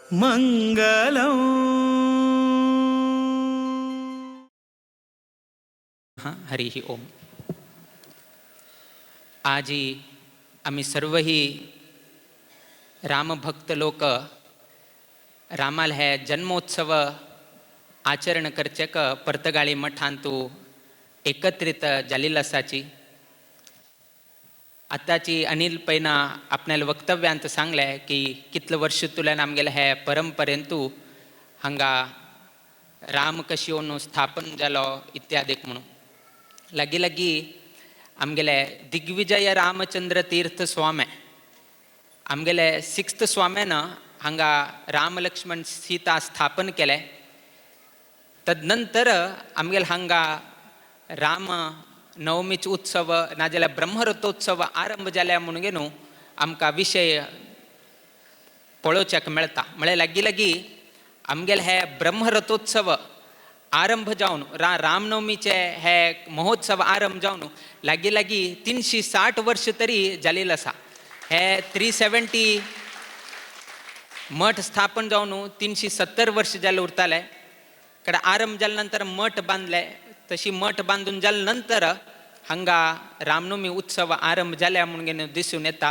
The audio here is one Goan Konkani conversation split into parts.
मंगलम। हरि ओम। आजी आम्ही सर्वही रामभक्त लोक रामाल हे जन्मोत्सव आचरण करचेक पर्तगाळी मठांतू एकत्रित जालेली आसाची। आताची अनिल पैना आपल्याला वक्तव्यांत सांगलें की कितले वर्ष तुल्यान आमगेले हे परंपरेंतू हांगा राम कशी येवन स्थापन जालो इत्यादीक म्हणून। लागीं लागीं आमगेले दिग्विजय रामचंद्र तीर्थ स्वामी आमगेले सिक्स्थ स्वाम्यान हांगा राम लक्ष्मण सीता स्थापन केले। तदनंतर आमगेले हांगा राम नवमीच उत्सव नाजाल्यार ब्रह्मरथोत्सव आरंभ जाल्या म्हणून न्हू आमकां विशय पळोवच्याक मेळटा। म्हळ्यार लागीं लागीं आमगेले हे ब्रह्मरथोत्सव आरंभ जावन रामनवमीचे हे महोत्सव आरंभ जावन लागीं लागीं 360 वर्ष तरी जालेले आसा। हे 370 मठ स्थापन जावन 370 वर्ष जाले उरताले। कडेन आरंभ जाले नंतर मठ बांदले, तशी मठ बांदून जाले नंतर हांगा रामनवमी उत्सव आरंभ जाल्या म्हणून दिसून येता।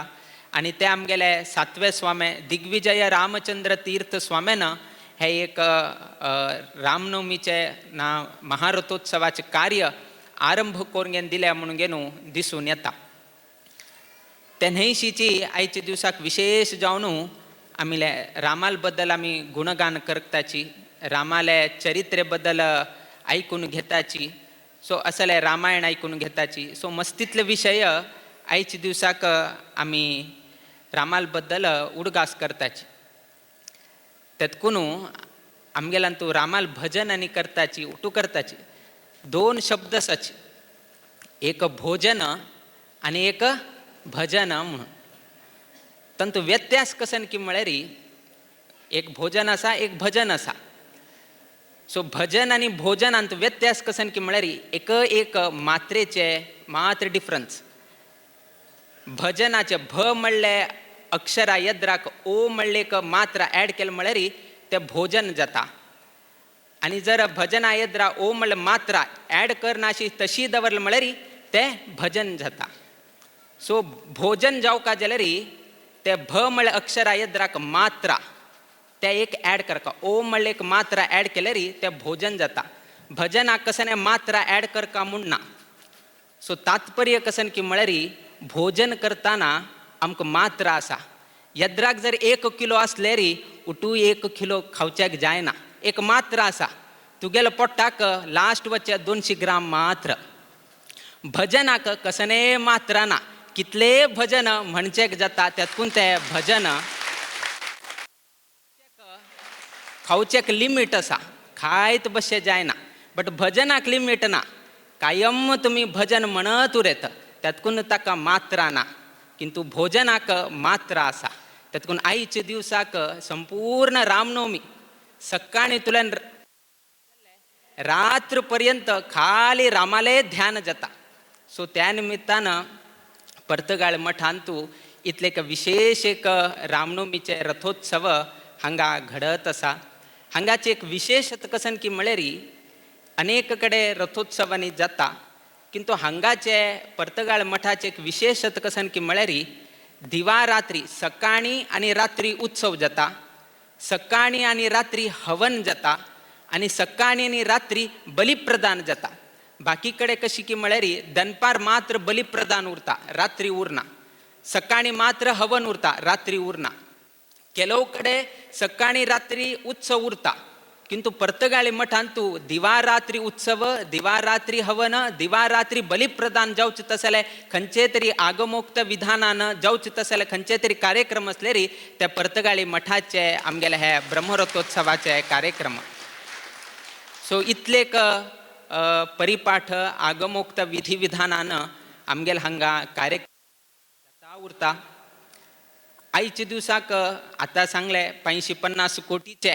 आनी ते आमगेले सातवे स्वामी दिग्विजय रामचंद्र तीर्थ स्वाम्यान हे एक रामनवमीचे ना महारथोत्सवाचे कार्य आरंभ करून दिल्या म्हणून दिसून येता। ते न्हंयशीची आयच्या दिवसाक विशेष जावन आमी रामाल बद्दल आमी गुणगान करताची, रामाले चरित्रे बद्दल आयकून घेताची, सो असले रामायण आयकून घेताची। सो मस्तीतले विशय आयच्या दिवसाक आमी रामाल बद्दल उडगास करताची। तेतकून आमगेल्यान तूं रामाल भजन आनी करताची उटू करताची। दोन शब्द आसाची, एक भोजन आनी एक भजन म्हणून। तांतू व्यत्यास कसन की म्हळ्यार एक भोजन आसा एक भजन आसा। सो भजन आनी भोजन हांतू व्यत्यास कसन की म्हळ्यार एक एक मात्रेचे मात्र डिफरन्स। भजनाचे भ म्हणले अक्षरा यद्राक ओ म्हणले एक मात्रा ॲड केलं म्हळ्यार ते भोजन जाता। आनी जर भजना यद्रा ओ म्हणले मात्रा ॲड करना अशी तशी दवरलं म्हळ्यार ते भजन जाता। सो भोजन जावका जाल्यार ते भ म्हणले अक्षरा यद्राक मात्रा ते एक ॲड करका, ओ म्हणले एक मात्रा ॲड केल्यार ते भोजन जाता। भजनाक कसने मात्रा ॲड करका म्हूण ना। सो तात्पर्य कसन की म्हळ्यार भोजन करतना आमकां मात्रा आसा। यद्राक जर 1 किलो आसल्यार उटू 1 किलो खावच्याक जायना, एक मात्रा आसा। तुगेलो पोटाक लास्ट वचचे 200 ग्राम मात्र। भजनाक कसने मात्रा ना, कितले भजन म्हणचेक जाता त्यातून ते भजन खावचेक लिमीट आसा, खायत बशें जायना। बट भजनाक लिमीट ना, कायम तुमी भजन म्हणत उरयत त्यातकून ताका मात्रा ना, किंतु भोजनाक मात्रा आसा। त्यातकून आयच्या दिवसाक संपूर्ण रामनवमी सकाळी तुल्यान रात्र पर्यंत खाली रामाले ध्यान जाता। सो त्या निमित्तान पर्तगाळ मठांतू इतले एक विशेष एक रामनवमीचे रथोत्सव हांगा घडत आसा। हांगाची एक विशेषता कसन की म्हळ्यार अनेक कडे रथोत्सवांनी जाता, किंतु हांगाचे पर्तगाळ मठाचे एक विशेषता कसन की म्हळ्यार दिवारात्री सकाळी आनी रात्री उत्सव जाता, सकाळी आनी रात्री हवन जाता आनी सकाळी आनी रात्री बलिप्रदान जाता। बाकी कडे कशी की म्हळ्यार दनपार मात्र बलिप्रदान उरता, रात्री उरना। सकाळी मात्र हवन उरता, रात्री उरना। ಕೆಲವು ಕಡೆ ಸकाळी रात्री उत्सव उरता, किंतु पर्तगाळी मठांतू दिवारात्री उत्सव, दिवारात्री हवन, दिवारात्री बलिप्रदान जावचे तसले खंयचे तरी आगमोक्त विधानान जावचे तसले खंयचे तरी कार्यक्रम असले त्या पर्तगाळी मठाचे आमगेले हे ब्रह्मरथोत्सवाचे कार्यक्रम। सो इतलेक परिपाठ आगमोक्त विधी विधानान आमगेले हांगा कार्यक्रम उरता। आयच्या दिवसाक आतां सांगलें 550 कोटीचे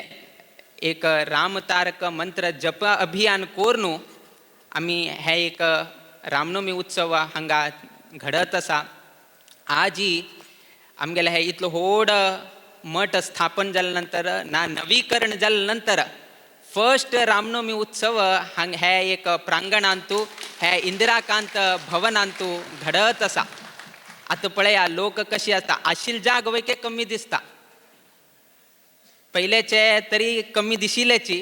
एक रामतारक मंत्र जप अभियान कोरून आमी हे एक रामनवमी उत्सव हांगा घडत आसा। आजी आमगेले हे इतलो व्हड मठ स्थापन जाले नंतर ना नवीकरण जाले नंतर फर्स्ट रामनवमी उत्सव हांग हे एक प्रांगणांतू हे इंदिराकांत भवनांतू घडत आसा. आतां पळया लोक कशी आसता, आशिल जाग वयके कमी दिसता, पयलेचे तरी कमी दिशिल्ल्याची,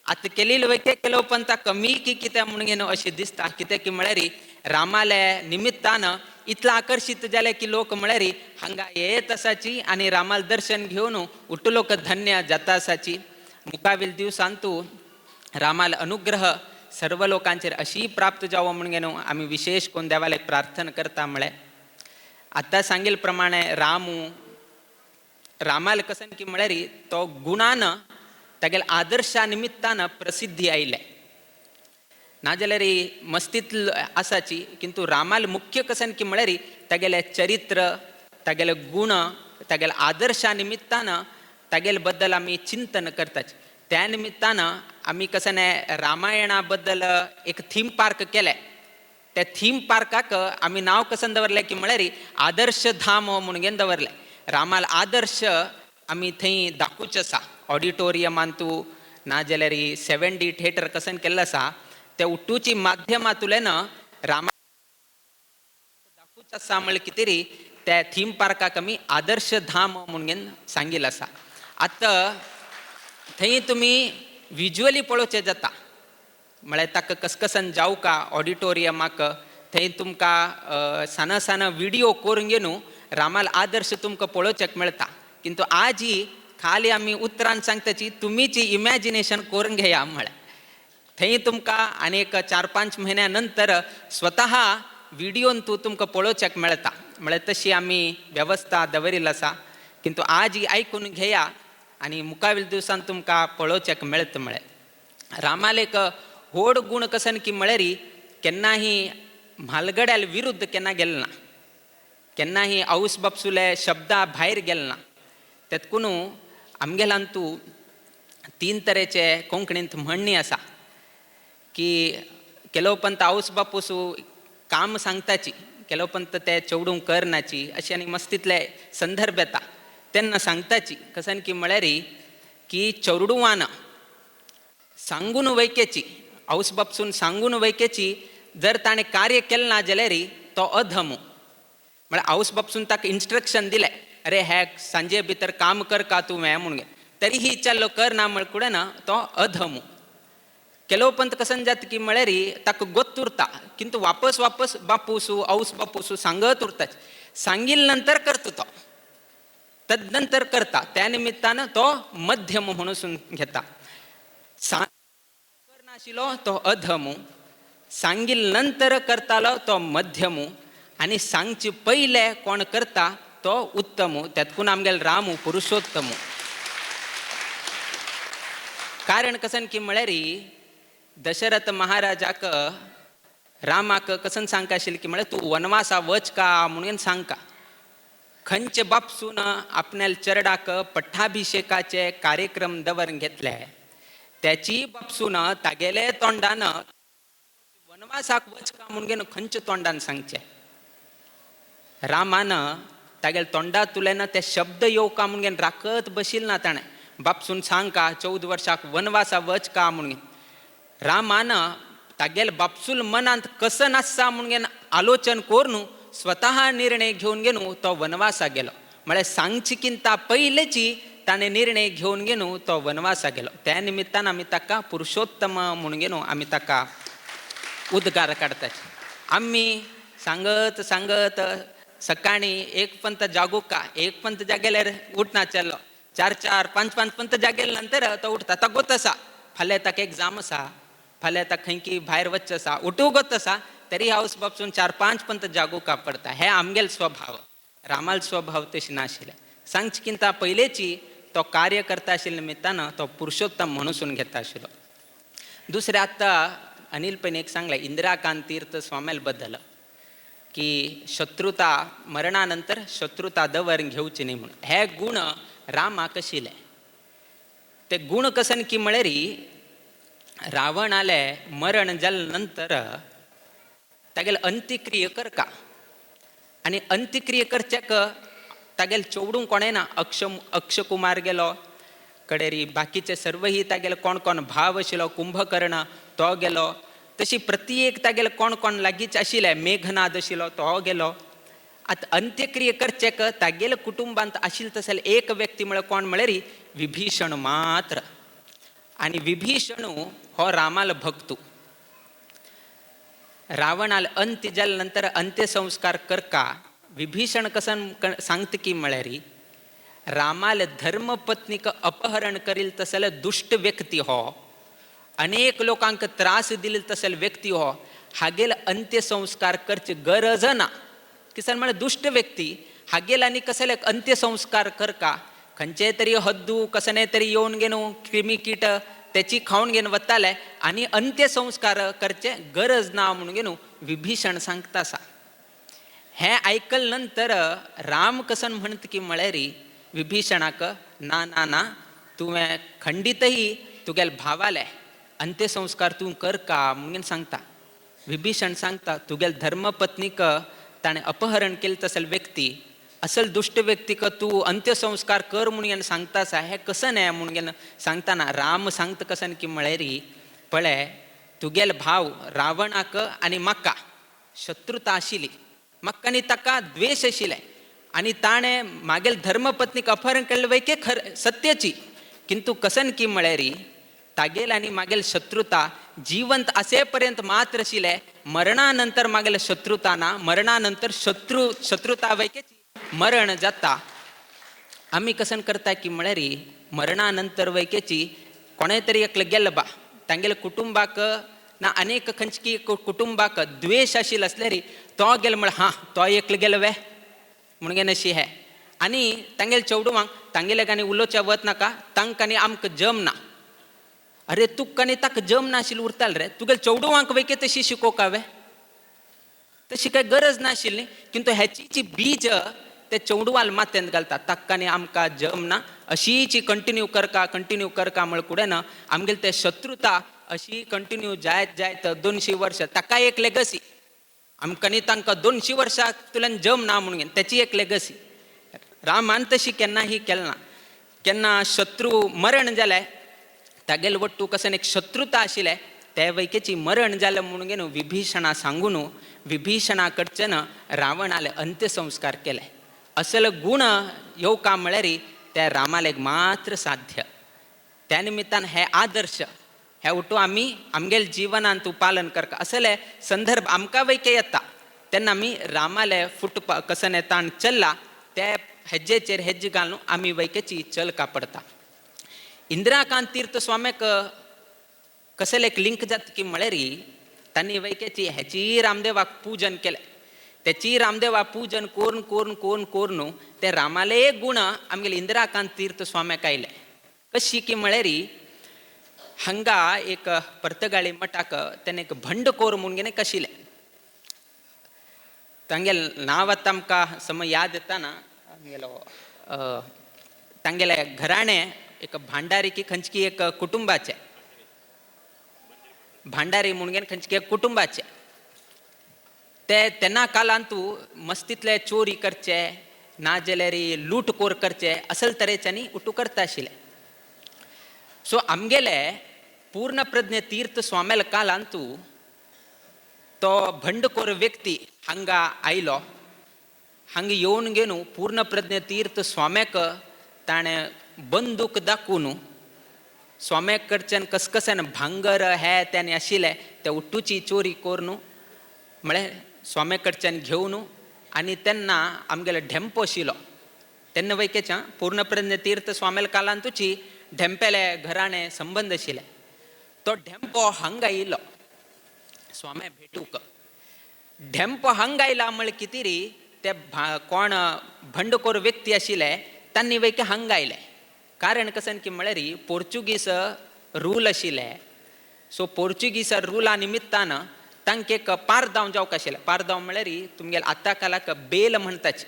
आतां केलेली वयके केलो पण ता कमी की कितें म्हणून घेवन अशें दिसता. कितें की म्हळ्यार रामाले निमित्तान इतलो आकर्शीत जाले की लोक म्हळ्यार हांगा येत आसाची आनी रामाल दर्शन घेवन उठ लोक धन्य जाता आसाची. मुखावेल दिवसांतू रामाल अनुग्रह सर्व लोकांचेर अशी प्राप्त जावो म्हणून घेवन आमी विशेष करून देवाले प्रार्थना करता. म्हळें आतां सांगिल्ले प्रमाणे रामू रामाल कसन की म्हळ्यार तो गुणान तागेल्या आदर्शा निमित्तान प्रसिद्धी आयले, नाजाल्यार मस्तीत आसाची, किंतु रामाल मुख्य कसन की म्हळ्यार तागेले चरित्र, तागेले गुण, तागेल्या आदर्शा निमित्तान तागेले बद्दल आमी चिंतन करताची. त्या निमित्तान आमी कसन रामायणा बद्दल एक थीम पार्क केलें. त्या थीम पार्काक आमी नांव कसन दवरलें की म्हळ्यार आदर्श धाम म्हणून घेवन दवरलें. रामाल आदर्श आमी थंय दाखोवचें आसा, ऑडिटोरियमांतू नाजाल्यार 7D theatre कसन केल्लें आसा, त्या उट्टूची माध्यमांतल्यान रामा दाखोवचें आसा म्हळ्यार कितें री त्या थीम पार्काक आमी आदर्श धाम म्हणून घेवन सांगिल्लें आसा. आतां थंय तुमी विज्युअली पळोवचें जाता, म्हळ्यार ताका कसकसन जावका ऑडिटोरियमाक, थंय तुमकां सान सान विडियो करून घेवन रामाल आदर्श तुमकां पळोवच्याक मेळटा. किंतु आजी खाली आमी उतरान सांगताची तुमीची इमॅजिनेशन करून घेया म्हळ्यार थंय तुमकां आनी एक 4-5 म्हयन्या नंतर स्वतः विडियोन तूं तुमकां पळोवच्याक मेळटा. म्हळ्यार तशी आमी वेवस्था दवरिल्ली आसा. किंतु आजी आयकून घेया आनी मुखावेल्या दिवसान तुमकां पळोवच्याक मेळटा. म्हळ्यार रामाल एक व्हड गूण कसन की म्हळ्यार केन्नाही म्हालगड्याल विरुद्ध केन्ना गेले ना, केन्नाही आवस बापसुले शब्दा भायर गेले ना. तेतकून आमगेल्यान तूं 3 तरेचे कोंकणींत म्हणणी आसा की केलो पंत आवस बापूसू काम सांगताची, केलो पंत ते चेवडूंक करनाची, अशें आनी मस्तीतले संदर्भ येता तेन्ना सांगताची कसन की म्हळ्यार की चेडवान सांगून वैकेची, आवस बापसून सांगून वैकेची जर ताणें कार्य केलें ना जाल्यार तो अधम. म्हळ्यार आवस बापसून ताका इन्स्ट्रक्शन दिलें, अरे हे सांजे भितर काम कर का तूं हें म्हणून, तरी ही इच्छा कर ना म्हळ कुडें ना तो अधम. केलो पंत कसन जाता की म्हळ्यार ताका गोत्त उरता, किंतु वापस वापस बापूसू आवस बापूसू सांगत उरता, सांगिल नंतर करता तो, तदनंतर करता, त्या निमित्तान तो मध्यम म्हणून घेता. करनाशिल्लो तो अधम, सांगिल नंतर करतालो तो मध्यम, आनी सांगचे पयले कोण करता तो उत्तम. त्यातकून आमगेलो रामू पुरुषोत्तम. कारण कसन की म्हळ्यार दशरथ महाराजाक रामाक कसन सांगका आशिल्लें की म्हळ्यार तूं वनवासा वच का म्हणून सांगका. खंयचे बापसून आपल्या चरडाक पट्टाभिषेकाचे कार्यक्रम दवरून घेतले, त्याची बापसून तागेले तोंडान वनवासाक वच का म्हणून खंयच्या तोंडान सांगचे. रामान तागेले तोंडांतल्यान ते शब्द येवका म्हणून राखत बशिल्ले ना ताणें, बापसून सांगका 14 वर्साक वनवासा वच का म्हणून. रामान तागेले बापसूल मनांत कसन आसा म्हणून आलोचन करून स्वतः निर्णय घेवन घेवन तो वनवासा गेलो. म्हळ्यार सांगची किंता पयलेची ताणें निर्णय घेवन घेवन तो वनवासा गेलो. त्या निमित्तान आमी ताका पुरुषोत्तम म्हणून घेवन आमी ताका उद्गार काडटात. आमी सांगत सांगत सकाळी एक पंत जागोका, एक पंत जागेल्यार उठना चल्लो, 4-4, 5-5 पंत जागेल्या नंतर तो उठता. तो गोत आसा, फाल्यां ताका एग्जाम आसा, फाल्यां ताका खंय भायर वचचें आसा, उठू गोत आसा, तरी हावस बापसून 4-5 पंत जागोका पडता. हे आमगेल स्वभाव, रामाल स्वभाव तशें नाशिल्लें. सांगची किंता पयलेची तो कार्य करता आशिल्ल्या निमित्तान तो पुरुषोत्तम म्हणून घेता आशिल्लो. दुसरें आतां अनिल पैन एक सांगलें इंदिराकांत तीर्थ स्वाम्याल बद्दल की शत्रुता मरणानंतर शत्रुता दवर घेवची न्ही म्हणून. हे गुण रामाक आशिल्ले. ते गुण कसन की म्हळ्यार रावणाले मरण जाले नंतर तागेले अंत्यक्रिया करका आनी अंत्यक्रिया करच्याक तागेले चेवडूंक कोणें ना. अक्षकुमार गेलो कडेरी, बाकीचे सर्वही तागेले कोण कोण भाव आशिल्लो कुंभकर्ण तो गेलो, तशी प्रत्येक तागेले कोण कोण लागींच आशिल्ले मेघनाद आशिल्लो तो गेलो. आतां अंत्यक्रिया करचेक तागेले कुटुंबांत आशिल्ले तसले एक व्यक्ती म्हळ्यार कोण म्हळ्यार विभीषण मात्र. आनी विभीषण हो रामाल भक्तू. रावणाल अंत्य जाले नंतर अंत्यसंस्कार करका विभीषण कसन सांगता की म्हळ्यार रामाल धर्मपत्नीक अपहरण करील तसले दुश्ट व्यक्ती हो, अनेक लोकांक त्रास दिले तसले व्यक्ती हो, हागेल अंत्यसंस्कार करची गरज ना. किसान म्हळ्यार दुश्ट व्यक्ती हागेल आनी कसले अंत्यसंस्कार करका, खंयचे तरी हद्दू कसने तरी येवन घेवन क्रिमी कीट त्याची खावन घेवन वताले आनी अंत्यसंस्कार करचे गरज ना म्हणून घेवन विभीषण सांगता आसा. हें आयकल नंतर राम कसन म्हणत की म्हळ्यार विभीषणाक ना ना ना तुवें खंडीतही तुगेले भावाले अंत्यसंस्कार तूं कर का म्हणून सांगता. विभीषण सांगता तुगेले धर्मपत्नीक ताणें अपहरण केलें तसल व्यक्ती असल दुश्ट व्यक्तीक तूं अंत्यसंस्कार कर म्हणून सांगता आसा, हें कसन हें म्हणून सांगतना राम सांगता कसन की म्हळ्यार पळय तुगेले भाव रावणाक आनी म्हाका शत्रुता आशिल्ली, म्हाका आनी ताका द्वेश आशिल्ले आनी ताणें मागेल धर्मपत्नीक अपहरण केल्लें वैके खर सत्याची, किंतु कसन की म्हळ्यार तागेल आनी मागेल शत्रुता जिवंत असे पर्यंत मात्र आशिल्ले, मरणानंतर मागेल शत्रुता ना, मरणानंतर शत्रुता वैकेची मरण जाता. आमी कसन करता की म्हळ्यार मरणानंतर वैकेची कोणें तरी एकलो गेलो बा तांगेल्या कुटुंबाक ना अनेक खंयची कुटुंबाक द्वेश आशिल्लो आसल्यार तो गेलो म्हळ्यार हां तो एकलो गेलो वे म्हणून अशी हे आनी तांगेले चेडवांक तांगेले आनी उलोवचें वत नाका, तांकां आनी आमकां जम ना. अरे तुका आनी ताका जम नाशिल्लें उरतालें रे, तुगेले चेडवांक वैके तशी शिकोवंक वे, तशी काय गरज नाशिल्ली. किंतु हेची जी बीज ते चेडवाल माथ्यांत घालता, ताका आनी आमकां जम ना, अशीची कंटिन्यू करका कंटिन्यू करका म्हळ्यार कुडें ना आमगेले ते शत्रुता अशी कंटिन्यू जायत जायत 200 वर्सां ताका एक लेगसी, आमकां न्ही तांकां 200 वर्सां तुल्यान जम ना म्हणून त्याची एक लेगसी. रामान तशी केन्नाही केलें ना. केन्ना शत्रू मरण जालें तागेले वट्टू कसन एक शत्रुता आशिल्लें ते वैकेची मरण जालें म्हणून न्हू विभीषणा सांगून विभीषणा कडच्यान रावणाले अंत्यसंस्कार केले. असले गुण येवका म्हळ्यार त्या रामालेक मात्र साध्य. त्या निमित्तान हे आदर्श हे उठू आमी आमगेले जिवनांत तूं पालन करका असले संदर्भ आमकां वैके येता तेन्ना आमी रामाले फुट कसन ताण चल्ला ते हेज्जेचेर हेज्जे घालून आमी वैकेची चल कापडता. इंदिराकांत तीर्थ स्वाम्याक कसले एक लिंक जाता की म्हळ्यार तांणी वैकेची हेची रामदेवाक पूजन केलें, त्याची रामदेवा पूजन करून करून करून करून ते रामाले गुण आमगेले इंदिराकांत तीर्थ स्वाम्याक आयले. कशी की म्हळ्यार हांगा एक पर्तगाळी मठाक तेणें एक भंडकोर म्हणून कितें कशिलें, तांगेलें नांव आतां आमकां समज याद येता ना, आमगेलो तांगेलें घराणें एक भांडारी की खंयची एक कुटुंबाचें, भांडारी म्हणून खंयची एक कुटुंबाचें, ते तेन्ना कालांतू मस्तींतले चोरी करचे ना जाल्यार लूटकोर करचे असल तरेच्यांनी उटू करता आशिल्ले. सो आमगेले पूर्णप्रज्ञ तीर्थ स्वाम्याल कालांतू तो भंडकोर व्यक्ती हांगा आयलो. हांगा येवन घेवन पूर्णप्रज्ञ तीर्थ स्वाम्याक ताणें बंदूक दाखोवन स्वाम्या कडच्यान कसकसान भांगर हे तेणे आशिल्लें ते उट्टूची चोरी करून म्हळ्यार स्वाम्या कडच्यान घेवन आनी तेन्ना आमगेलो ढेंपो आशिल्लो तेन्ना वैकेच्या पूर्णप्रज्ञ तीर्थ स्वाम्याल कालांतूची ढेंपेले घराणे संबंद आशिल्ले. तो ढेंपो हांगा आयलो स्वाम्या भेटूंक. ढेंपो हांगा आयला म्हळ्यार कितें री ते कोण भंडकोर व्यक्ती आशिल्ले तांणी वैके हांगा आयले. कारण कसन की म्हळ्यार पोर्चुगीस रूल आशिल्ले. सो पोर्चुगीस रुला निमित्तान तांकां एक पारदांव जावंक आशिल्लें. पारदांव म्हळ्यार तुमगेले आतां कालाक बेल म्हणटाची,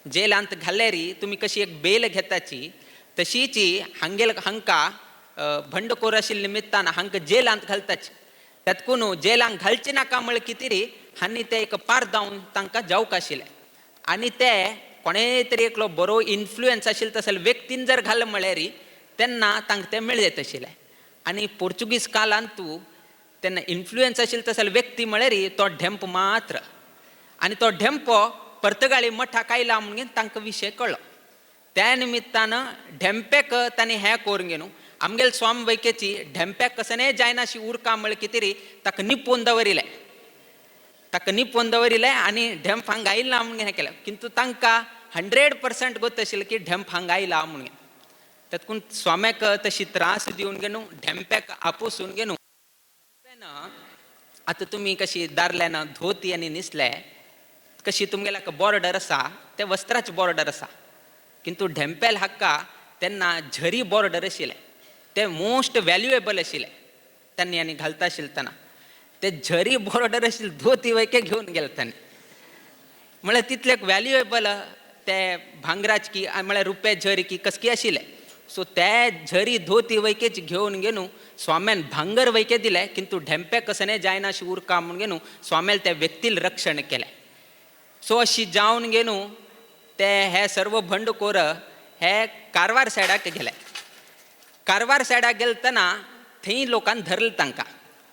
जेलांत घाल्यार तुमी कशी एक बेल घेताची तशीची हांगेल हांकां भंडकोर आशिल्ले निमित्तान हांकां जेलांत घालताची. तातूंत जेलांत घालचे नाका म्हळ्यार कितें री हांणी ते एक पारदांव तांकां जावंक आशिल्लें आनी ते कोणेय तरी एकलो बरो इन्फ्लुयन्स आशिल्लो तसो व्यक्तीन जर घाल म्हळ्यार तेन्ना तांकां तें मेळत आशिल्लें. आनी पोर्चुगीज कालांत तूं तेन्ना इन्फ्लुयन्स आशिल्लो तसो व्यक्ती म्हळ्यार तो ढेंप मात्र. आनी तो ढेंपो पर्तगाळी मठाक आयला म्हणून तांकां विशय कळ्ळो. त्या निमित्तान ढेंप्याक तांणी हें करून घेवन आमगेले स्वामी वैकेची ढेंप्याक कसनेय जायना अशी उरका म्हळ्यार कितें तरी ताका निपोवन दवरिलें, ताका निपोवन दवरिलें आनी ढेंप हांगा आयला म्हणून हें केलें. किंतु तांकां 100% गोत आशिल्लें की ढेंप हांगा आयला म्हणून. तातूंत स्वाम्याक तशी त्रास दिवन घेवन ढेंप्याक आपोसून घेवन आतां तुमी कशी दारल्यान धोती आनी न्हिसले कशी तुमगेल्याक बॉर्डर आसा ते वस्त्राची बॉर्डर आसा, किंतु ढेंपेल हाका तेन्ना झरी बॉर्डर आशिल्लें, ते मोस्ट व्हॅल्युएबल आशिल्लें तांणी आनी घालता आशिल्लें तेन्ना ते झरी बॉर्डर आशिल्ले धोती वैके घेवन गेले तांणी. म्हळ्यार तितले व्हॅल्युएबल ते भांगराची की म्हळ्यार रुप्या झरी की कसकी आशिल्लें. सो ते झरी धोती वैकेच घेवन घेवन स्वाम्यान भांगर वैके दिलें, किंतु ढेंपे कसने जायना अशी उरका म्हणून घेवन स्वाम्यान त्या व्यक्तील रक्षण केलें. सो अशी जावन घेवन ते हे सर्व भंडखोर हे कारवार सायडाक गेले. कारवार सायडाक गेलतना थंय लोकान धरलें तांकां,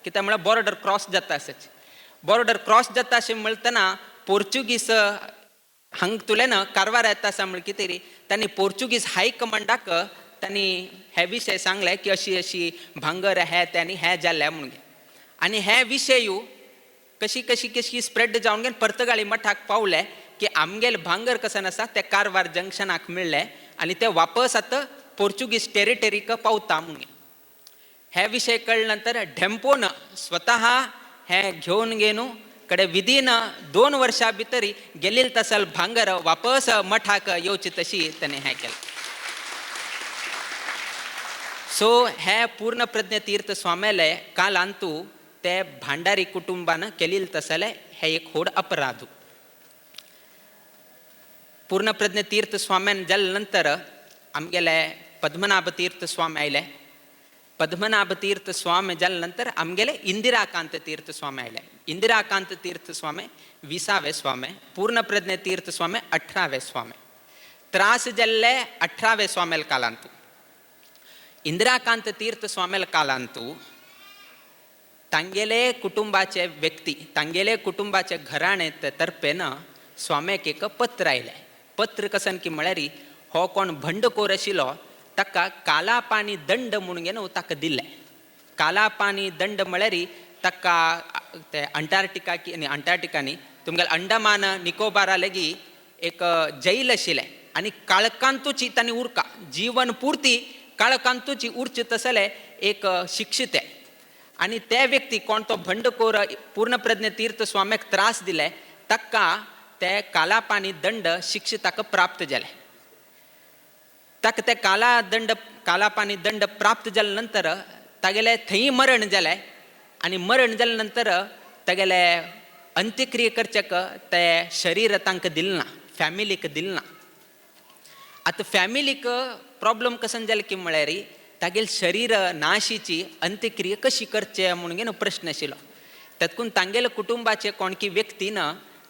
कित्याक म्हळ्यार बॉर्डर क्रॉस जाता आसच. बॉर्डर क्रॉस जाता अशें म्हणटना पोर्चुगीज हांगतुल्यान कारवार येता आसा म्हळ्यार कितें तरी तांणी पोर्चुगीज हायकमांडाक तांणी हे विशय सांगले की अशी अशी भांगर हे ते आनी हें जाल्लें म्हणून. आनी हे विशयूय कशी कशी कशी स्प्रेड जावन घेवन पर्तगाळी मठाक पावले की आमगेल भांगर कसन आसा ते कारवार जंक्शनाक मेळ्ळे आनी ते वापस आतां पोर्चुगीज टेरिटरीक पावता म्हणून. हे विशय कळ्ळे नंतर ढेंपोन स्वतः हें घेवन घेवन कडे विदीन 2 वर्सां भितर गेल्ली तसल भांगर वापस मठाक येवची तशी ताणें हें केलें. सो हे पूर्णप्रज्ञ तीर्थ स्वाम्याले कालांतू ते भांडारी कुटुंबान केलेले तसले हे एक व्हड अपराध. पूर्णप्रज्ञ तीर्थ स्वाम्यान जाले नंतर आमगेले पद्मनाभ तीर्थ स्वामी आयले. पद्मनाभ तीर्थ स्वामी जाले नंतर आमगेले इंदिराकांत तीर्थ स्वामी आयले. इंदिराकांत तीर्थ स्वामी 20वे स्वामी, पूर्णप्रज्ञ तीर्थ स्वामी 18वे स्वामी. त्रास जाल्ले 18वे स्वामेल कालांतू. इंदिराकांत तीर्थ स्वामेल कालांतू तांगेले कुटुंबाचे व्यक्ती तांगेले कुटुंबाचे घराणे तर्फेन स्वाम्याक एक पत्र आयलें. पत्र कसन की म्हळ्यार हो कोण भंडखोर आशिल्लो ताका कालापानी दंड म्हणून घेवन ताका दिलें. कालापानी दंड म्हळ्यार ताका ते अंटार्क्टिका की न्ही अंटार्क्टिका न्ही तुमगेले अंडमान निकोबारा लेगी एक जैल आशिल्लें आनी काळकांतूची तांणी उरका जीवन पुर्ती काळकांतूची उरची तसले एक शिक्षित आनी ते व्यक्ती कोण तो भंडखोर पूर्णप्रज्ञ तीर्थ स्वाम्याक त्रास दिले ताका ते कालापानी दंड शिक्षित ताका प्राप्त जाले. ताका ते कालापानी दंड प्राप्त जाले नंतर तागेले थंय मरण जालें आनी मरण जाले नंतर तागेले अंत्यक्रिया करच्याक ते शरीर तांकां दिलें ना, फॅमिलीक दिलें ना. आतां फॅमिलीक प्रॉब्लम कसन जालें की म्हळ्यार तागेले शरीर नाशीची अंत्यक्रिया कशी करचे म्हणून घेवन प्रश्न आशिल्लो. तातूंत तांगेले कुटुंबाचे कोणकी व्यक्तीन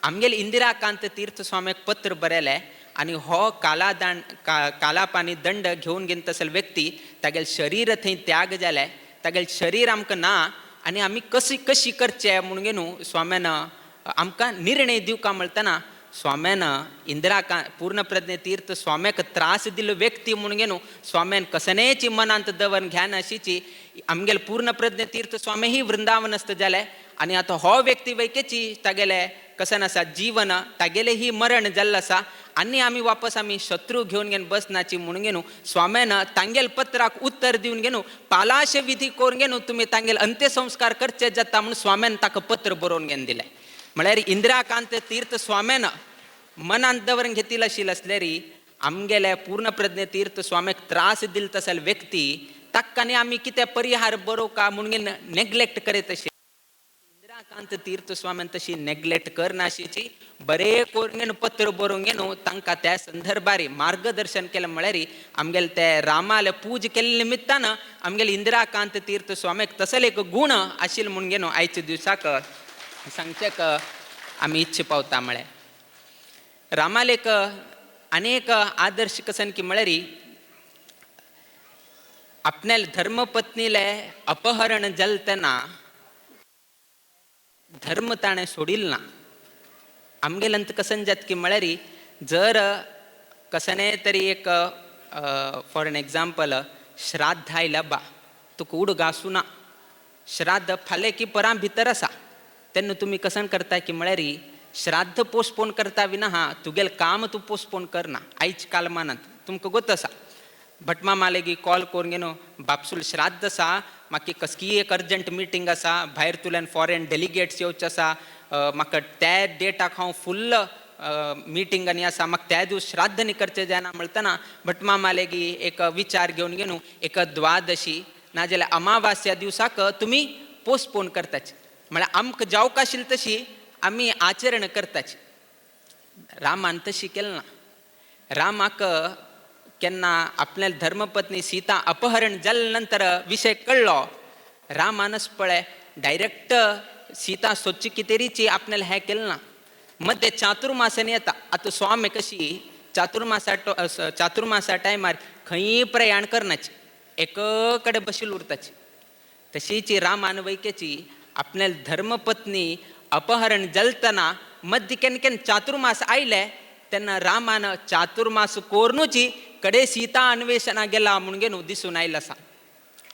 आमगेले इंदिराकांत तीर्थ स्वाम्याक पत्र बरयलें आनी हो कालापानी दंड घेवन घेवन तसले व्यक्ती तागेले शरीर थंय त्याग जालें, तागेले शरीर आमकां ना आनी आमी कशी कशी करचे म्हणून घेवन स्वाम्यान आमकां निर्णय दिवका म्हणटना स्वाम्यान इंदिराकांत पूर्णप्रज्ञ तीर्थ स्वाम्याक त्रास दिल्लो व्यक्ती म्हणून घेवन स्वाम्यान कसनेची मनांत दवर घ्यान अशीची आमगेले पूर्णप्रज्ञ तीर्थ स्वामी ही वृंदावनस्थ जाले आनी आतां हो व्यक्ती वैकेची तागेले कसन आसा जीवन तागेले ही मरण जाल्लें आसा आनी आमी वापस आमी शत्रू घेवन घेवन बसनाची म्हणून घेवन स्वाम्यान तांगेल पत्राक उत्तर दिवन घेवन पालाश विधी करून घेवन तुमी तांगेल अंत्यसंस्कार करचे जाता म्हणून स्वाम्यान ताका पत्र बरोवन घेवन दिलें. म्हळ्यार इंदिराकांत तीर्थ स्वाम्यान मनांत दवरून घेतिल्लें आशिल्लें आसल्यार आमगेले पूर्णप्रज्ञ तीर्थ स्वाम्याक त्रास दिल तसले व्यक्ती ताका आनी आमी कितें परिहार बरोवका म्हणून नेग्लेक्ट करीत अशें इंदिराकांत तीर्थ स्वाम्यान तशी नेग्लेक्ट करनाशिची बरें करून घेवन पत्र बरोवन घेवन तांकां त्या संदर्भार मार्गदर्शन केलें म्हळ्यार आमगेले ते रामाले पूज केल्ले निमित्तान आमगेले इंदिराकांत तीर्थ स्वाम्याक तसले एक गूण आशिल्ले म्हणून घेवन आयच्या दिवसाक सांगचेक आमी इच्छा पावता. म्हळ्यार रामालेक अनेक आदर्श कसन की म्हळ्यार आपल्या धर्मपत्नीले अपहरण जालें तेन्ना धर्म ताणें सोडील ना. आमगेल्यान कसन जात की म्हळ्यार जर कसने तरी एक फॉर एन एग्जाम्पल श्राद्ध आयला बा तुका उडगासू ना, श्राद्ध फाल्यां की परां भितर आसा तेन्ना तुमी कसन करता की म्हळ्यार श्राद्ध पोस्टपोन करता विना हा तुगेलें काम तूं पोस्टपोन करना. आयज कालमानांत तुमकां गोत आसा भटमामा लेगी कॉल करून घेवन बापसूल श्राद्ध आसा म्हाका कसलीय एक अर्जंट मिटींग आसा, भायर तुल्यान फॉरेन डेलिगेट्स येवचे आसा, म्हाका त्या डेटाक हांव फुल्ल मिटींगांनी आसा, म्हाका त्या दिवस श्राद्ध न्ही करचें जायना म्हणटना भटमामा लेगी एक विचार घेवन घेवन एक द्वादशी नाजाल्यार अमावास्या दिवसाक तुमी पोस्टपोन करताची, म्हळ्यार आमकां जावंक आशिल्ली तशी आमी आचरण करताची. रामान तशी केलें ना. रामाक केन्ना आपल्या धर्मपत्नी सीता अपहरण जाले नंतर विशय कळ्ळो, रामानच पळय डायरेक्ट सीता सोदची कितेरीची आपल्याला हें केलें ना. मध्य चातुर्मासांनी येता. आतां स्वामी कशी चातुर्मासा चातुर्मासा टायमार खंयी प्रयाण करनाची, एक कडेन बशील उरताची. तशीच रामान वैकेची आपल्या धर्मपत्नी अपहरण जलतना मध्य केन्ना केन्ना चातुर्मास आयले तेन्ना रामान चातुर्मास कोरनूची कडे सीता अन्वेशणा गेला म्हणून न्हू दिसून आयलो आसा.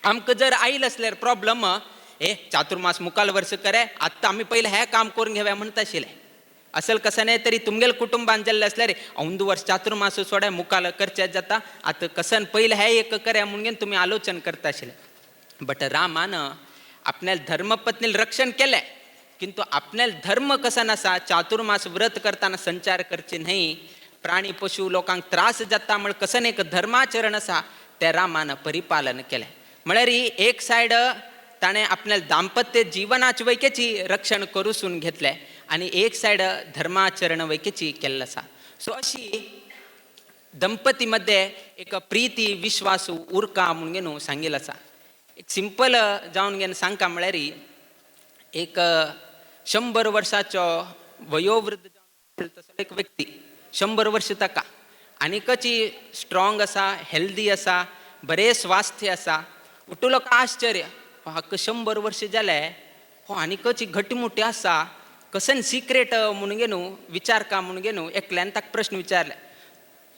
आमकां जर आयल आसल्यार प्रॉब्लम हे चातुर्मास मुखाल वर्स करे आत्तां आमी पयलें हें काम करून घेवया म्हणटा आशिल्लें. असल कसं नाही तरी तुमगेल कुटुंबान जाल्लें आसल्यार अंदू वर्स चातुर्मास सोडे मुखाल करचें जाता आतां कसन पयलें हें एक करे म्हणून तुमी आलोचन करता आशिल्लें. बट रामान आपल्या धर्मपत्नीला रक्षण केलें, किंतु आपल्या धर्म कसन आसा चातुर्मास व्रत करताना संचार करचे न्हय, प्राणी पशु लोकांक त्रास जाता म्हण कसन एक धर्माचरण आसा तें रामान परिपालन केलें. म्हळ्यार एक सायड ताणें आपल्या दाम्पत्य जिवनाची वैकेची रक्षण करूसून घेतलें आनी एक सायड धर्माचरण वैकेची केल्लें आसा. सो अशी दंपती मध्ये एक प्रिती विश्वास उरका म्हणून न्हू सांगिल्लें आसा. एक सिंपल जावन घेवन सांगता म्हळ्यार एक 100 वर्साचो वयोवृद्ध तसो एक व्यक्ती 100 वर्स ताका आनीकची स्ट्रॉंग आसा, हेल्दी आसा, बरें स्वास्थ्य आसा. उठू लोकां आश्चर्य, हाका 100 वर्स जालें हो आनीकची घटमुटी आसा, कसन सिक्रेट म्हणून न्हू विचार का म्हणून न्हू एकल्यान ताका प्रश्न विचारले,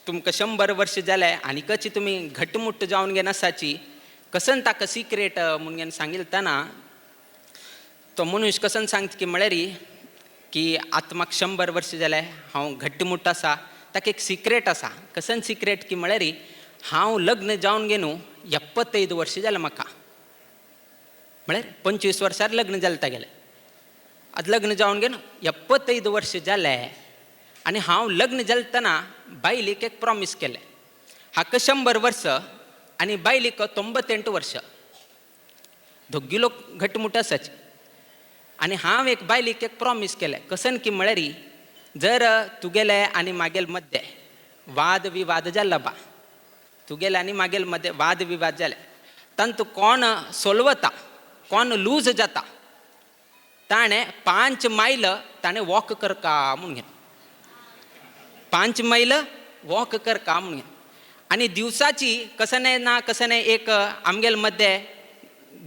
तुमकां 100 वर्स जालें आनीकची तुमी घटमुट जावन घेन आसाची, कसन ताका सिक्रेट म्हणून सांगिल्ले तो मनीस कसन सांगता की म्हळ्यार की आतां म्हाका 100 वर्स जालें हांव घट्टमुट आसा, ताका एक सिक्रेट आसा. कसन सिक्रेट की म्हळ्यार हांव लग्न जावन घेवन 75 वर्स जालें म्हाका, म्हळ्यार 25 वर्सार लग्न जालें तागेलें. आतां लग्न जावन घेवन 75 वर्स जालें आनी हांव लग्न जालें तेन्ना बायलेक एक प्रॉमीस केलें, हाका 100 वर्स आनी बायलेक 98 वर्स, दोगी लोक घटमुट आसाचे. आनी हांव एक बायलेक एक प्रॉमीस केलें, कसन की म्हळ्यार जर तुगेले आनी मागेल मद्दे वाद विवाद जाला बा, तुगेले आनी मागेल मद्दे वाद विवाद जाले तांतू कोण सोलवता कोण लूज जाता ताणें 5 मैल ताणें वॉक करका म्हणून घेवन, 5 मैल वॉक करका म्हणून घेवन. आनी दिवसाची कसं ना कसं एक आमगेल मद्दे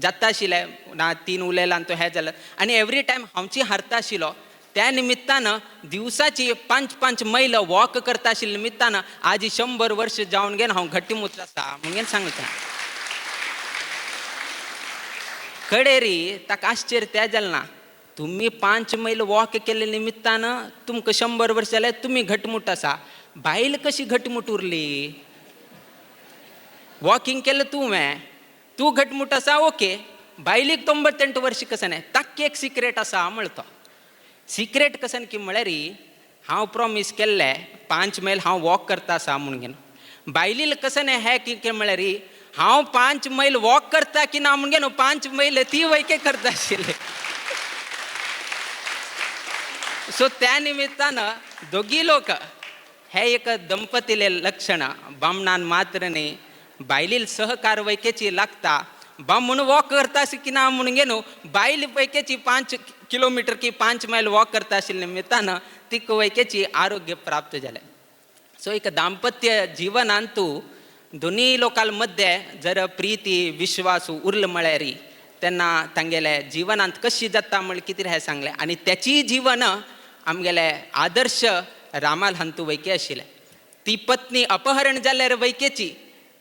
जाता आशिल्लें ना 3 उलयला आनी तो हें जालें आनी एवरी टायम हांवची हारता आशिल्लो, त्या निमित्तान दिवसाची 5-5 मैल वॉक करता आशिल्ल्या निमित्तान आज 100 वर्स जावन घेवन हांव घट्टीमूट आसा म्हणून सांगता. कडेरी ताका आश्चर्य तें जालें ना, तुमी 5 मैल वॉक केल्ले निमित्तान तुमकां 100 वर्स जाल्यार तुमी घटमूट आसा, बायल कशी घटमूट उरली? वॉकिंग केलें तुवें, तूं घटमूट आसा ओके, बायलेक 98 वर्स कशें न्हय, ताका एक सिक्रेट आसा म्हणटा तो. सिक्रेट कशें की म्हळ्यार हांव प्रॉमीस केल्लें 5 मैल हांव वॉक करता आसा म्हणून घेवन, बायलील कशें न्हय हें कितें म्हळ्यार हांव 5 मैल वॉक करता की ना म्हणून घेवन 5 मैल ती वैके करता आशिल्ली. सो त्या निमित्तान दोगी लोक हे एक दंपतीले लक्षण बामणान मात्र न्ही बायलील सहकार वैकेची लागता. बामण वॉक करता की ना म्हणून घेवन बायल वैकेची 5 किलोमिटर की 5 मैल वॉक करता आशिल्ले निमित्तान तिका वैकेची आरोग्य प्राप्त जालें. सो एक दाम्पत्य जीवनांतू दोनी लोकां मध्ये जर प्रिती विश्वास उरल म्हळ्यार तेन्ना तांगेले जिवनांत कशी जाता म्हळ्यार कितें हें सांगलें. आनी त्याची जीवन आमगेले आदर्श रामाल हांतू वैके आशिल्लें. ती पत्नी अपहरण जाल्यार वैकेची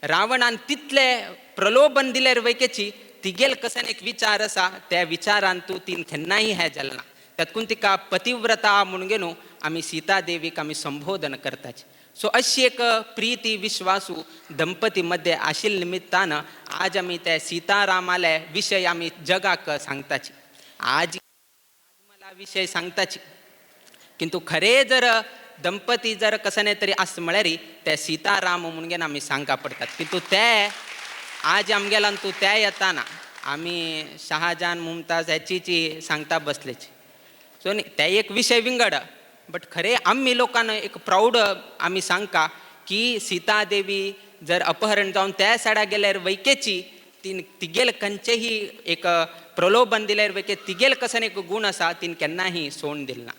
रावणान तितले प्रलोभन दिल्यार वैकेची तिगेल कसन एक विचार आसा त्या विचारान तूं तीन केन्नाय हें जालें ना. तातूंत तिका पतिव्रता म्हणून घेवन आमी सीता देवीक आमी संबोधन करताची. सो अशी एक प्रिती विश्वासू दंपती मध्ये आशिल्ल्या निमित्तान आज आमी ते सीतारामाले विशय आमी जगाक सांगताची, आज मला विशय सांगताची. किंतु खरें जर दंपती जर कसने तरी आस म्हळ्यार ते सीताराम म्हणून घेवन आमी सांगका पडटात. किंतु ते आज आमगेल्यान तूं ते येताना आमी शहाजहान मुमताज हेची सांगता बसलेची. सो न्ही ते एक विशय विंगड, बट खरें आमी लोकांक एक प्रावड आमी सांगका की सीता देवी जर अपहरण जावन त्या सायडा गेल्यार वैकेची तीन तिगेल खंयचेही एक प्रलोभन दिल्यार वैके तिगेल कसन एक गूण आसा तीन केन्नाही सोडून दिल ना.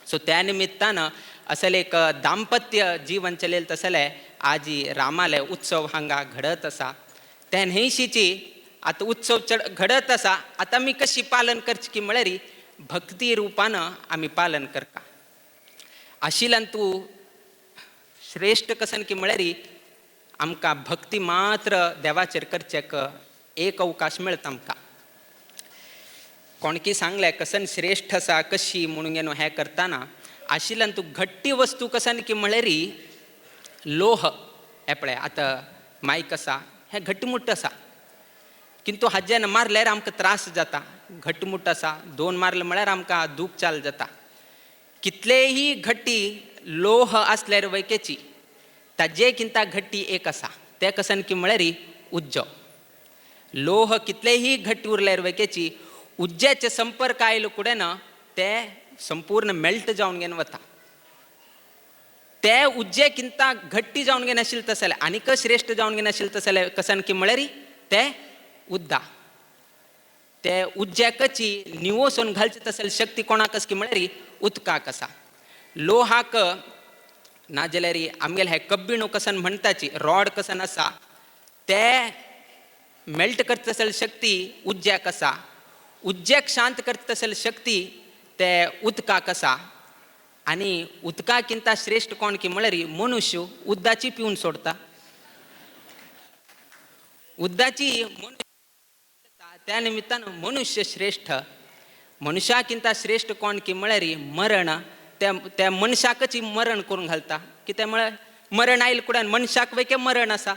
सो त्या निमित्तान असले एक दाम्पत्य जीवन चलेल तसले आजी रामाले उत्सव हांगा घडत आसा. त्या न्हंयशीची आतां उत्सव चड घडत आसा. आतां आमी कशी पालन करची की म्हळ्यार भक्ती रुपान आमी पालन करता. आशिल्ल्यान तूं श्रेश्ठ कसन की म्हळ्यार आमकां भक्ती मात्र देवाचेर करचेक एक अवकाश मेळटा आमकां. कोणकी सांगलें कसन श्रेश्ठ आसा कशी म्हणून घेवन हें करतना आशिल्ल्यान तूं घट्टी वस्तू कसन की म्हळ्यार लोह हें पळय आतां मायक आसा हें घट्टमुट्ट आसा, किंतु हाज्यान मारल्यार आमकां त्रास जाता. घट्टमुट्ट आसा, दोन मारले म्हळ्यार आमकां दूख चाल जाता. कितलेही घट्टी लोह आसल्यार वैकेची ताजे किंता घट्टी एक आसा तें कसन की म्हळ्यार उज्जो. लोह कितलेही घट्टी उरल्यार वैकेची उज्ज्याचे संपर्क आयलो कुडें ना ते संपूर्ण मेल्ट जावन घेवन वता. ते उज्जे किंता घट्टी जावन घेवन आशिल्लें तसलें आनीक श्रेश्ठ जावन घेवन आशिल्लें तसलें कसन की म्हळ्यार ते उद्दा. ते उज्ज्याकची निवोसून घालचे तसले शक्ती कोणाक आसा की म्हळ्यार उदकाक आसा. लोहाक नाजाल्यार आमगेले हे कब्बीणो कसन म्हणटाची रॉड कसन आसा ते मेल्ट करता तसली शक्ती उज्ज्याक आसा. उज्ज्याक शांत करता तसली शक्ती ते उदकाक आसा. आनी उदकाकिंता श्रेश्ठ कोण की म्हळ्यार मनुष्य उद्दाची पिवन सोडता. उद्दाची मनुष्य त्या निमित्तान मनुष्य श्रेश्ठ. मनुष्याकिंता श्रेश्ठ कोण की म्हळ्यार मरण. त्या त्या मनशाकच मरण करून घालता. कितें म्हळ्यार मरण आयल कुडान मनशाक वैके मरण आसा.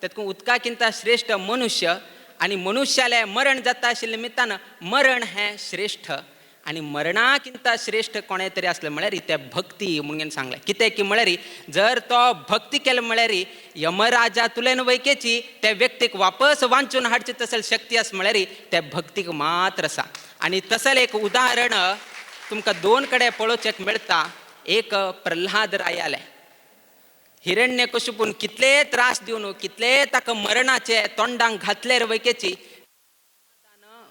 तातूंत उदकाकिंता श्रेश्ठ मनुष्य आनी मनुष्याले मरण जाता आशिल्ल्या निमित्तान मरण हें श्रेश्ठ. आनी मरणाकिंता श्रेश्ठ कोणें तरी आसलें म्हळ्यार तें भक्ती म्हणून सांगलें. कितें की म्हळ्यार जर तो भक्ती केलें म्हळ्यार यमराजा तुलेन वैकेची त्या व्यक्तीक वापस वांचून हाडची तसली शक्ती आसा म्हळ्यार त्या भक्तीक मात्र आसा. आनी तसलें एक उदाहरण तुमकां दोन कडेन पळोवचेक मेळटा. एक प्रल्हाद रायालें हिरण्यकशिपून कितले त्रास दिवन कितले ताका मरणाचे तोंडांक घातल्यार वैकेची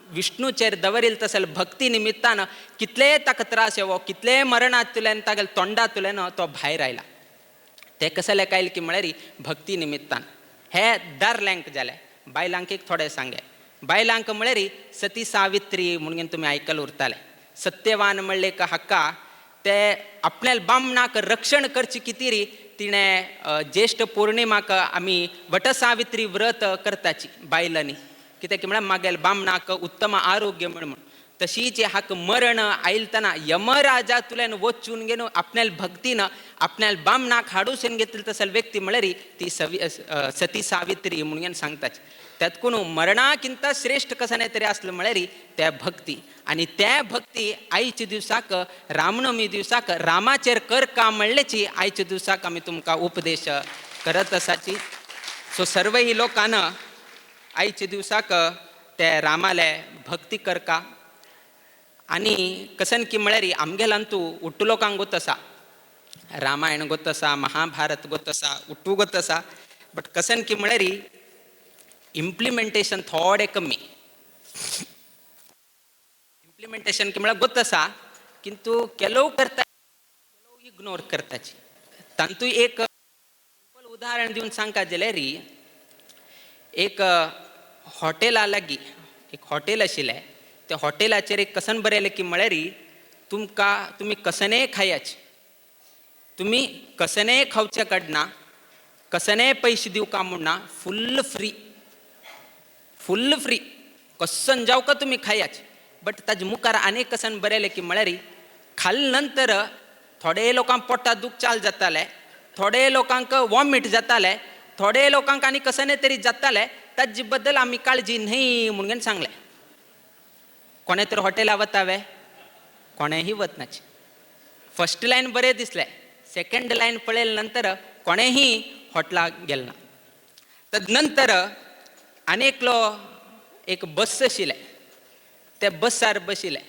विष्णूचेर दवरील तसल भक्ती निमित्तान कितले ताका त्रास येवो कितले मरणांतल्यान तागेले तोंडांतल्यान तो भायर आयला. ते कसले कायल की म्हळ्यार भक्ती निमित्तान. हे दारल्यांक जालें. बायलांक एक थोडें सांगे. बायलांक म्हळ्यार सती सावित्री म्हणून तुमी आयकल उरताले. सत्यवान म्हणले एक हक्का ते आपल्या बामणाक रक्षण करची कितें तिणें ज्येश्ठ पौर्णिमाक आमी वटसावित्री व्रत करताची बायलांनी. कित्याक की म्हळ्यार मागेल बामणाक उत्तम आरोग्य म्हण म्हण. तशीच हाक मरण आयलतना यमराजा तुल्यान वचून घेवन आपल्या भक्तीन आपल्या बामणाक हाडून घेतली तसल व्यक्ती म्हळ्यार ती सती सावित्री म्हणून सांगताची. त्यातकून मरणाकिंता श्रेश्ठ कसा नाही तरी असलं म्हळ्यार त्या भक्ती. आनी त्या भक्ती आयच्या दिवसाक रामनवमी दिवसाक रामाचेर कर का म्हणल्याची आयच्या दिवसाक आमी तुमकां उपदेश करत आसाची. सो सर्वही लोकांना आयच्या दिवसाक ते रामाले भक्ती करका. आनी कसन की म्हळ्यार आमगेल्यान तूं उट्टू लोकांक गोत आसा, रामायण गोत आसा, महाभारत गोत आसा, उट्टू गोत आसा, बट कसन की म्हळ्यार इम्प्लिमेंटेशन थोडें कमी. इम्प्लिमेंटेशन की म्हळ्यार गोत आसा किंतु केलोव करता केलोव इग्नोर करताची. तातूंत एक उदाहरण दिवन सांगता जाल्यार एक हॉटेला लागीं एक हॉटेल आशिल्लें. त्या हॉटेलाचेर एक कसन बरयलें की म्हळ्यार तुमकां तुमी कसनेय खायाच, तुमी कसनेय खावचे कडना, कसनेय पयशे दिवका म्हूण ना, फुल्ल फ्री, फुल्ल फ्री, कसन जावका तुमी खायाच. बट ताजे मुखार आनी कसन बरयलें की म्हळ्यार खाल्ले नंतर थोडे लोकांक पोटाक दूख चाल जातालें, थोडे लोकांक वॉमीट जातालें, थोडे लोकांक आनी कसने तरी जातालें, ताजे बद्दल आमी काळजी न्हय म्हणून सांगलें. कोणें तर हॉटेला वतावे? कोणेंय वतनाच. फर्स्ट लायन बरें दिसलें, सेकंड लायन पळयले नंतर कोणेंय हॉटेलाक गेल ना. तद नंतर आनी एकलो एक बस आशिल्लें, त्या बसार बशिल्लें,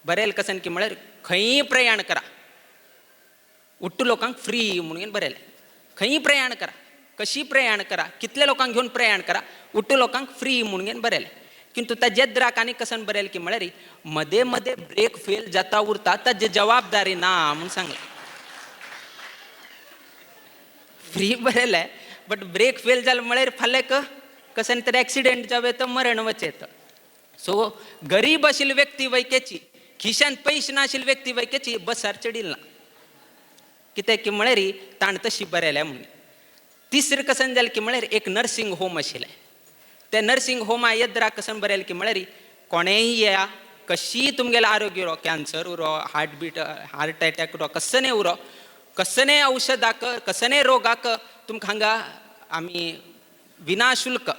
बरयल कसन की म्हळ्यार खंयी प्रयाण करा, उट्टू लोकांक फ्री म्हणून बरयलें. खंयी प्रयाण करा, कशी प्रयाण करा, कितले लोकांक घेवन प्रयाण करा, उट्टू लोकांक फ्री म्हणून बरयलें. किंतु ताजे द्राक आनी कसन बरयलें की म्हळ्यार मदें मदें ब्रेक फेल जाता उरता, ताजी जबाबदारी ना म्हणून सांगलें. फ्री बरयलें बट ब्रेक फेल जालें म्हळ्यार फाल्यां कसन तरी एक्सिडेंट जावं येता, मरण वचें येता. सो गरीब आशिल्ली व्यक्ती वैकेची, खिशान पयशे नाशिल्ली व्यक्ती वैकेची बसार चडील ना, कित्याक की म्हळ्यार ताणें तशी बरयल्या म्हणून. तिसरें कसन जालें की म्हळ्यार एक नर्सिंग होम आशिल्लें, त्या नर्सिंग होमा येद्रा कसन बरयलें की म्हळ्यार कोणेंय येया, कशीय तुमगेलें आरोग्य उरो, कॅन्सर उरो, हार्टबीट हार्ट एटॅक उरो, कसनेय उरो, कसनेय औशधाक, कसनेय रोगाक तुमकां हांगा आमी विनाशुल्क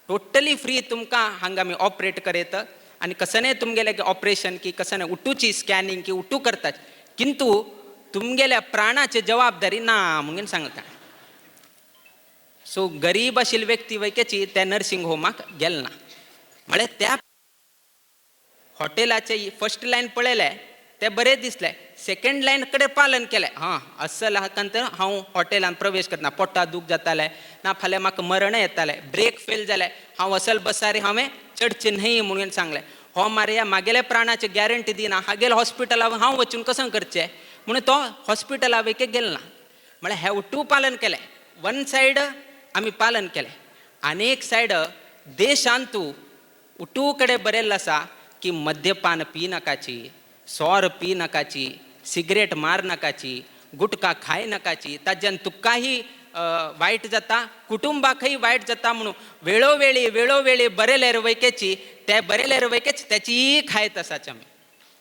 टोटली फ्री तुमकां हांगा आमी ऑपरेट करयत आनी कसनेय तुमगेलें ऑपरेशन की कसनेय उठूची स्कॅनिंग की उठू करतात, किंतु तुमगेल्या प्राणाची जबाबदारी ना म्हणून सांगता. सो गरीब आशिल्ली व्यक्ती वैकेची त्या नर्सिंग होमाक गेल ना. म्हळ्यार त्या हॉटेलाचे फर्स्ट लायन पळयलें तें बरें दिसलें, सेकंड लायन कडेन पालन केलें, हां असल हाकान तर हांव हॉटेलान प्रवेश करना, पोटा दूख जातालें ना, फाल्यां म्हाका मरणय येतालें, ब्रेक फेल जालें, हांव असल बसार हांवें चडचें न्हय म्हणून सांगलें. हो मारया मागेल्या प्राणाची गॅरंटी दिना, हागेल्या हॉस्पिटला हांव वचून कसं करचें म्हणून तो हॉस्पिटला वयके गेल ना. म्हळ्यार हें उट्टू पालन केलें, वन सायड आमी पालन केलें, आनी एक सायड देशांतू उटू कडेन बरयल्लें आसा की मद्यपान पी नाकाची, सोर पी नाकाची, सिगरेट मार नाकाची, गुटखा खाय नाकाची, ताज्यान तुकाही वायट जाता, कुटुंबाकय वायट जाता म्हणून वेळोवेळी वेळोवेळी बरयले वैकेची ते बरयले वैकेच त्याचीय खायत आसाच आमी.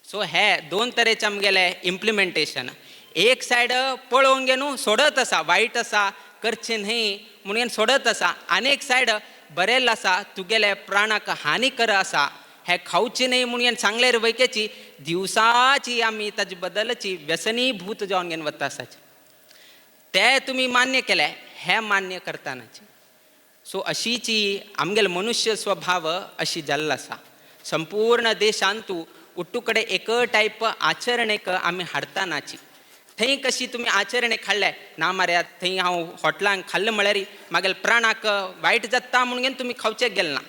सो हे दोन तरेचे आमगेले इम्प्लिमेंटेशन, एक सायड पळोवंक न्हू सोडत आसा, वायट आसा करचें न्हय म्हणून सोडत आसा, आनी एक सायड बरयल्लें आसा तुगेले प्राणाक हानी कर आसा, हे खावचें न्हय म्हणून सांगले वैकेची दिवसाची आमी ताजे बद्दलची व्यसनीभूत जावन घेवन वता आसाची, ते तुमी मान्य केले, हें मान्य करतानाची. सो अशीची आमगेलो मनुष्य स्वभाव अशी जाल्लो आसा. संपूर्ण देशांतू उट्टू कडेन एक टायप आचरणेक आमी हाडतानाची. थंय कशी तुमी आचरणेक हाडले ना मारया, थंय हांव हॉटलांक खाल्लें म्हळ्यार मागेले प्राणाक वायट जाता म्हणून तुमी खावचें गेले ना,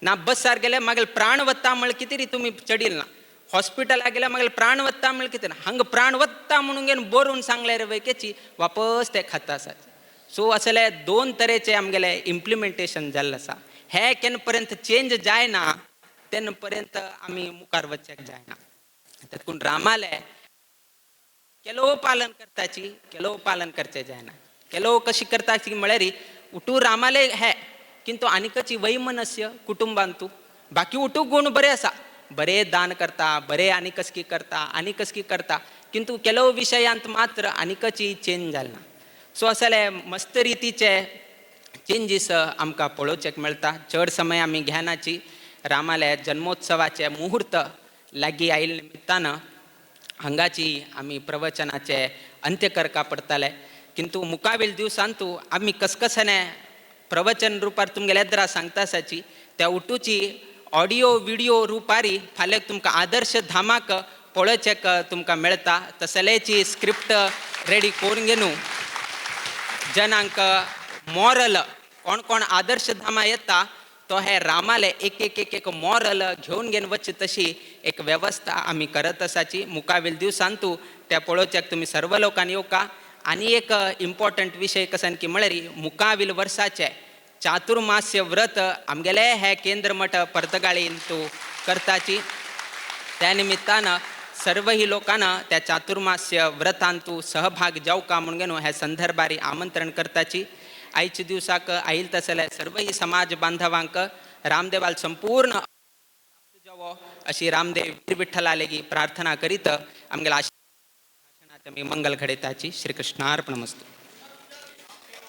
ना बसार गेले मागेले प्राण वता म्हळ्यार कितें तुमी चडील ना, हॉस्पिटलाक गेल्यार मागेले प्राण वता म्हळ्यार कितें ना, हांगा प्राण वता म्हणून बरोवन सांगले रे वैकेची वापस ते खाता आसात. सो असले दोन तरेचे आमगेले इम्प्लिमेंटेशन जाल्लें आसा. हें केन्ना पर्यंत चेंज जायना तेन्ना पर्यंत आमी मुखार वचपाक जायना. तातूंत रामाले केलो पालन करताची, केलो पालन करचें जायना, केलो कशी करताची म्हळ्यार उठू रामाले हे किंतु आनीकची वैमनस्य कुटुंबांतू बाकी उठू गुण बरे आसा, बरे दान करता, बरे आनी कसकी करता आनी कसकी करता, किंतु केलो विशयांत मात्र आनीकची चेंज जाल ना. सो असले मस्त रितीचे चेंजीस आमकां पळोवचेक मेळटा. चड समय आमी घेनाची, रामाले जन्मोत्सवाचे मुहूर्त लागीं आयिल्ले निमित्तान हांगाची आमी प्रवचनाचे अंत्य करका पडटाले, किंतु मुखावेल दिवसांतू आमी कसकसने प्रवचन रुपार तुमगेले येद्रा सांगता आसाची त्या उठूची ऑडियो विडियो रुपारी फाल्यां तुमकां आदर्श धामाक पळोवचेक तुमकां मेळटा. तसलेची स्क्रिप्ट रेडी करून घेवन जनांक मॉरल कोण कोण आदर्श धामा येता तो हे रामाले एक एक एक एक मॉरल घेवन घेवन वचचे तशी एक वेवस्था आमी करत आसाची. मुखावेल दिवसांतू त्या पळोवच्याक तुमी सर्व लोकांनी येवका. आनी एक इम्पॉर्टंट विशय कसन की म्हळ्यार मुकावील वर्साचे चातुर्मास्य व्रत आमगेले हे केंद्र मठ पर्तगाळीन तूं करताची. त्या निमित्तान सर्वही लोकांना त्या चातुर्मास्य व्रतांतू सहभाग जावका म्हणून घेवन ह्या संदर्भारी आमंत्रण करताची. आयच्या दिवसाक आयल तसले सर्वही समाज बांधवांक रामदेवाल संपूर्ण जावो अशी रामदेव विठ्ठला लेगी प्रार्थना करीत आमगेल्या भाशणात आमी मंगल घडयताची. श्रीकृष्णार्पणमस्तु.